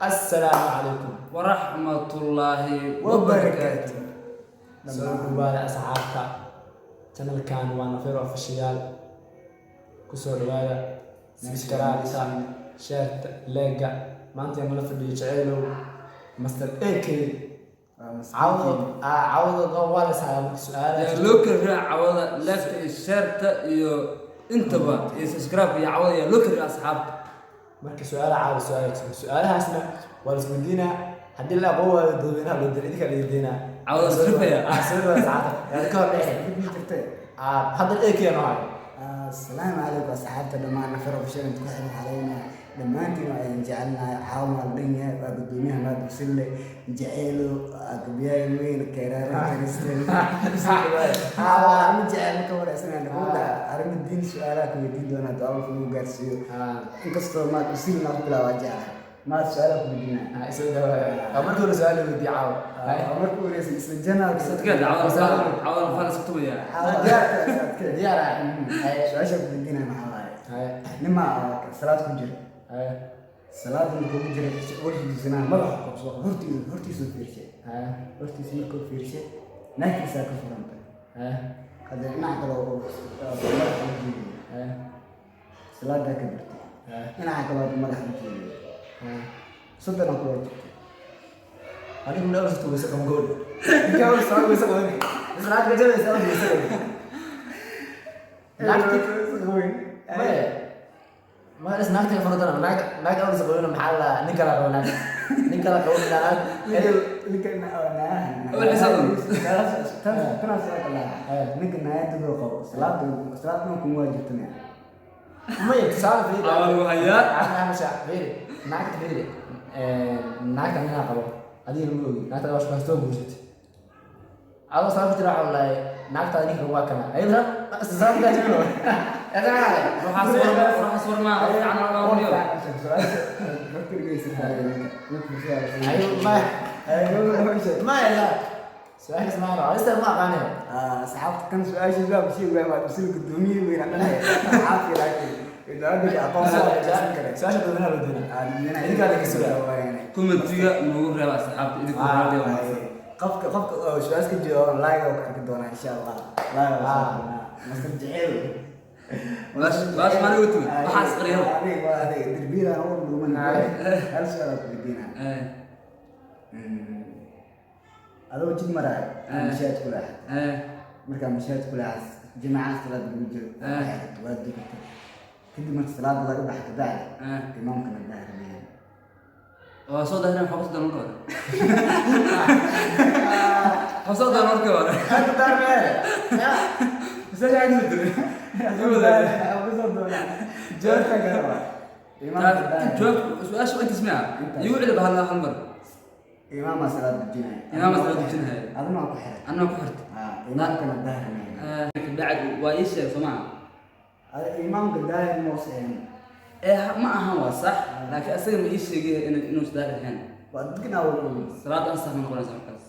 Assalaamu calaykum waraxmatullaahi wabarakaatu. Soo dhawaada asxaabta. Channelkan waa Nafeer Official. Kusoo dhawaada, subscribe-ta, share-ta, like-ga. Maanta yaa nala fadhiyo? Jaceylow, Master AK. Cawdo cawdo waa la sahaa marka su-aalaha. Yaa loo kala raa cawada, like-ta iyo share-ta iyo intaba iyo subscribe iyo cawada yaa loo kala raa asxaabta. Marka su-aalaha caawa, su-aalahaasna waa la isweydiinaa. Haddii la aqoon waayo, dadweynaha loo dira, idinka la idiinaa. Cawada isrifaya. Soo dhawaada asxaabta, yaa ka hor dhicin. Hadda AK noo hayo. Asalaamu calaykum asxaabta dhammaan Nafar Official ku xiran xaleynaa. Dhammaantiin waa idin jecelnahay. Caawa maa la dhan yahay, waa gudoomiyaha Maad Usille, Jaceylo, gabyaha weyn keeraara karisteen. Caawa arrimo jecel ka wareysanaya dhabuudha, arrimo diin, su-aalaha ku weydiin doonaa hadduu Allah kugu gaarsiiyo. Inkastoo Maad Usil naa ku bilaabaa jeclahay, maad su-aalaha ku weydiinaa. Soo dhawaada. Markii hore su-aal la weydiiye caawa. Marka horeysa isla janaalka. Sadkeed cawada, cawada faan iska tumaya. Diyaar ah. Su-aasha ku weydiinaya maxaa waaye? Nimaa salaad ku jira. Salaada markuu ku jira, warkiisanaa madaxa qabso, hortiisa, hortiisuu fiirshay. Hortiisa markuu fiirshay, naagtiisaa ka furantay. Hadda dhinac kale oo madaxa u jeediyo, salaadaa ka birtay. Dhinaca kale oo madaxa u jeediyo, 30 ku waajibtay. Anigu ma dhawrsato weyse qaban gabadha. Ninkaa weyse qaban, weyse qaban. Salaad ka jabaysa, weyse qaban. Naagti maya ma is naagta furantana, naag naag awrsa qabin, maxaa la nin kala qabo, naag nin kala qabo, naag. Ninka ninka naayadadoo qabo, salaada salaad kuma waajibtana. Maya, tusaale fiiri. Cawada lagu hayaa. Fiiri naagta, fiiri naagta ninaa qabo, adiga ma ogi naagta waa soo guursatay, adoo salaad ku jira, waxaa lahay naagtaada ninka waa kana, ayadana salaad kaa jiro. Ruuxaas warmaa fiican oo loo. Ayo, maya, la su-aashaas maana alista ma aqaanayo. Asxaabta, kan su-aashiisa waa bashir waay, waa usil guddoomiye weyn dhanay asxaabti, laakiin idaaradda aqoon soo haysan kare. Su-aasha dadweynaha loo doonay, idinkaa laga sugaa. Commentiga noogu reeba asxaabta, idinku raadiyo wanaagsan. Qofka oo su-aas ka jawaaba like oo ka arki doonaa insha Allah, like oo soo doonaa. Master Jaceyl. Baash maana ugu timid waxaas qariyaba. Adiga waa adiga derbiyadaan ugu dhuuman. Hal su-aal aan ku weydiinaa. Adoo jid maraayo, mashaahid ku leexatay. Markaa mashaahid ku leexas, jamaacada salaada lagu jiro, waa dukatay. Kadib marka salaada laga baxa kabacdi, imaamkana daahirmayaan. Waa soo daahireen. Waxaa kusoo daran marka hore, waxaa soo daran markii hore. Masaajid caadi u diray. Kusoo doonaa jawaabta garaba, imaamka daahir. Jawaab su-aasha intaas miya? Igu celi bahal hal mar. Imaamaa salaad dujinaya. Imaamaa salaad dujinaya. Aduna waa ku xiray. Anaa ku xirtay. Imaamkana daahirmayaan. Kabacdi waa ii sheeg, soo maha? Imaamka daahir mooseen. Ee, ma ahan, waa sax, laakiin asaga ma ii sheegay inuu isdaahir ahayn. Waa dadkan awal. Salaad ansax ma noqonaysa markaas.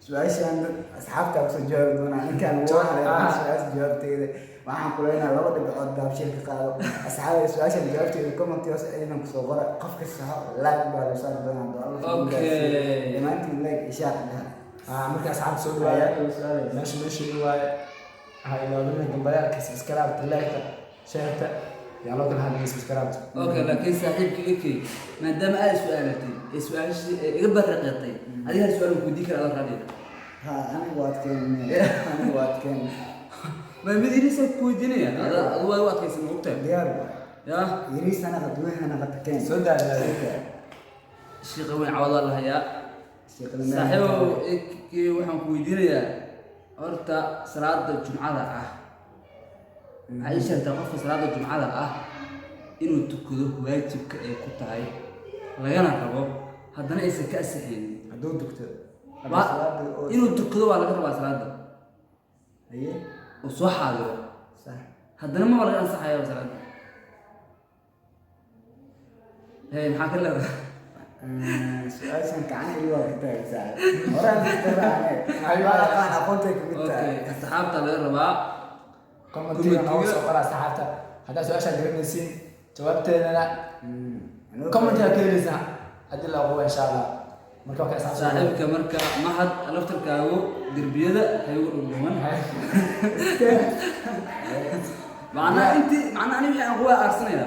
Su-aashaan dad asxaabta kusoo jawaabi doonaa. Ninkaan wuu helay su-aasha jawaabteeda. Waxaan ku leenahay laba dhibcood daabshil ka qaado. Asxaabta, su-aashaan jawaabteeda comment hoose ciidan kusoo qora. Qof kasta ha like baa loo saari doonaa hadduu Allah soo gaarsiiyo. Dhammaantiin like ishaaq dhaha. Marka asxaabta soo dhawaada. Ayaa su-aalaysa. Meesha meesheedu waaye, ha iloobina gambaleelka, subscribe, like-ta, share-ta, yaa loo kala hadlaya subscribe. Okay, laakiin saaxiibka ekey, maadaama aad su-aalatay ee su-aashii ee iga barraqeetay, adiga hal su-aal ku weydiin kara adoo raadiya. Ha, anigu waad keen, anigu waad keen. Ma mid yariisa ku weydiinaya, ada adu waa u adkaysan, ma ogtahay? Diyaar waay. Yaa. Yariisana qadweyhana qatakeen. Soo daaya. Shiiqa weyn cawada la hayaa. Saaxiibow ekey, waxaan ku weydiinayaa horta salaada jumcada ah, waxay ii sheegtaa qofka salaada jumcada ah inuu tukado waajibka ay ku tahay lagana rabo, haddana aysan ka asixaynin. Hadduu dugto. Inuu tukado waa laga rabaa salaada Haye. oo soo xaadiro. Sax. Haddana maba laga ansaxaya salaada. Hey, maxaa ka leedahay? Su-aashan gacan ii waa ka taagaysaa horaan waa aqaan, aqoontay kamid tahay. Okay, asxaabta laga rabaa. Commentiga noogu soo qora asxaabta haddaa su-aashaa garanaysiin jawaabteedana, commentiga ka helaysaa. Adila ugu, insha Allah. Marka waa ka asxaabta. Saaxiibka marka Mahad, laftarkaagu derbiyada haygu dhudhuman. Macnaa intii macnaa ani wixii aan kuwa aarsanaya.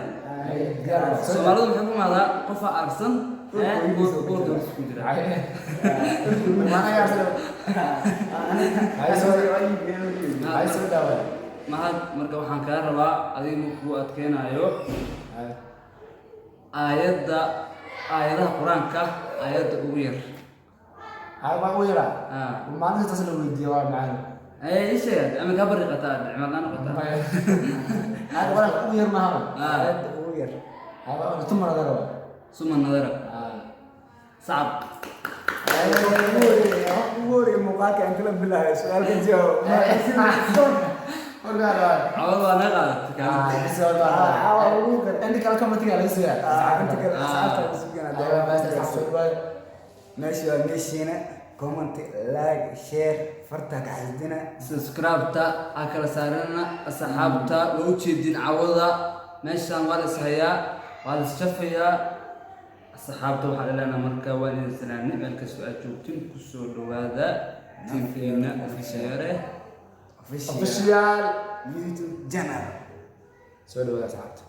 Soomaalidu maxay ku mahdaa? Qofaa aarsan uurka hoostiisa ku jira. Maana yaarsan. Hay, soo dhawaad. Mahad, marka waxaan kaa rabaa, adiga ma kugu adkeenaayo, aayadda, aayadaha Qur-aanka, aayadda ugu yar. Hay, ma ugu yaraa? Ah. Maalinta taas la weydiiyo waa macaan. Ee, ii sheeg, ama kaa bari qataa cimaadlaan noqotaa. Aayadda Qur-aanka ugu yar maaha. Ah. Aayadda ugu yar. Hay, waa tuma nadara. Suma nadara. Sacab. Ugu horeeya muuqaalka inta la bilaabay su-aalka jawaab. Markaa waa Cawad waa naga qaadatay kaalinta. Inta kale comment-iga laga sugaa. Inta kale asxaabta laga sugaa. Meesha waa meeshiina. Comment, like, share, farta ka xasdina. Subscribe-ta ha kala saarana, asxaabta. Waa ujeedin cawada meeshaan waa la ishayaa, waa la isjafayaa. Asxaabta waxaa leenahay marka waa idin salaamnay. Meel kastoo aad joogtin, kusoo dhawaada tiimkiina Official. Official Official YouTube channel. Soo dhawaada, asxaabta.